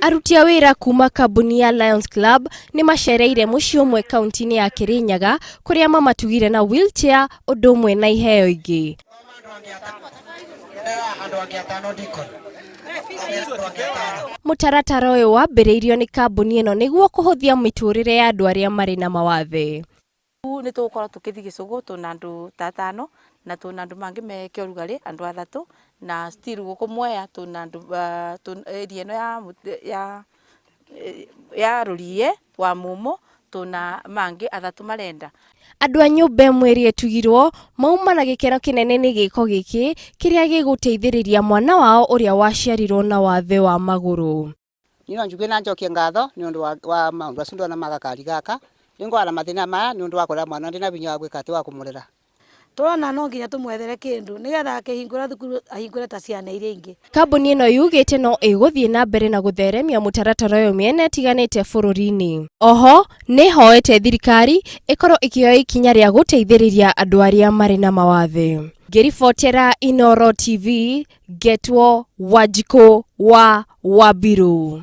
Aruti a wĩra kuma kambuni ya Lions Club nĩ macereire mũciĩ ũmwe kaunti-inĩ ya Kirinyaga kũrĩa mamatugire na wheelchair ũndũ ũmwe na iheo ingĩ. Mũtaratara ũyũ wambĩrĩirio nĩ kambuni ĩno nĩguo kũhũthia mĩtũrĩre ya andũ arĩa marĩ na mawathe. Nĩ tũgũkorwo tũkĩthiĩ gĩcũgũ twĩna andũ ta atano na twĩna andũ mangĩ me kĩorugarĩ andũ athatũ na still gũkũ Mwea twĩna andũ area ĩno ya ya Rũriĩ wa Mumo twĩna mangĩ athatũ marenda. Andũ a nyũmba ĩmwe ĩrĩa ĩtugirwo mauma na gĩkeno kĩnene nĩ gĩko gĩkĩ kĩrĩa gĩgũteithĩrĩria mwana wao ũrĩa waciarirwo na wathe wa magũrũ. Niĩ no njuge na njokie ngatho nĩ ũndũ wa maũndũ acio ndona ma gakari gaka, nĩ ngoragwo na mathĩna maya nĩ ũndũ wa kũrera mwana ndĩ na hinya wa gwĩka atĩ wa kũmũrera. Tũrona no nginya tũmwethere kĩndũ nĩgetha akĩhingũra thukuru ahingũre ta ciana iria ingĩ. Kambuni ĩno yugĩte no ĩgũthiĩ na mbere na gũtheremia mũtaratara ũyũ mĩena ĩtiganĩte bũrũri-inĩ. Oho nĩĩhoete thirikari ĩkorwo ĩkĩoya ikinya rĩa gũteithĩrĩria andũ arĩa marĩ na mawathe. Ngĩribotera Inooro TV, ngetwo Wanjikũ wa Wambirũ.